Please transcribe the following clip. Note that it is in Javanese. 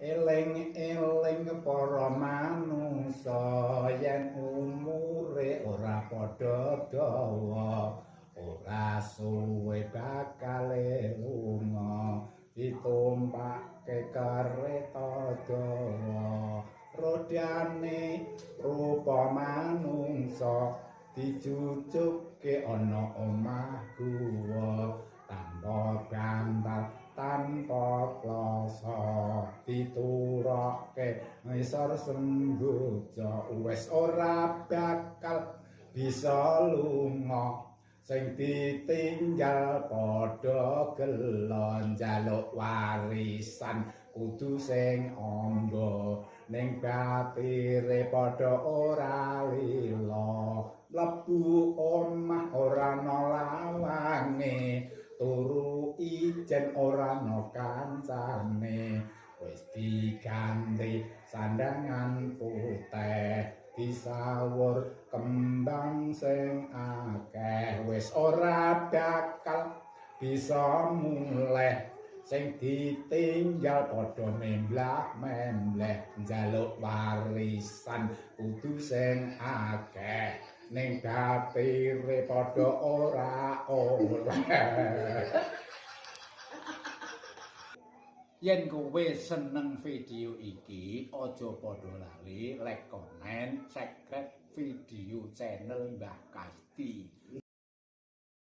Eling-eling para manungsa yen umure ora padha dawa, ora suwe bakal lunga ditumpake kereta dawa. Rodane rupa manungsa dijujuke ana omah guwa, tanpa bantal tanpa kloso, dituroke ngisor semboja. Wis ora bakal bisa lunga, sing ditinggal padha gelo. Njaluk warisan kudu sing amba, ning batire padha ora lila. Mlebu omah ora ana lawange, turu ijen ora ana kancane. Wis diganti sandangan putih, disawur kembang sing akeh. Wis ora bakal bisa muleh, sing ditinggal padha memblah-membleh. Njaluk warisan kudu sing akeh, ning batire padha ora oleh. Yen kowe seneng video iki, aja padha lali like, comment, subscribe video channel Mbah Kasti.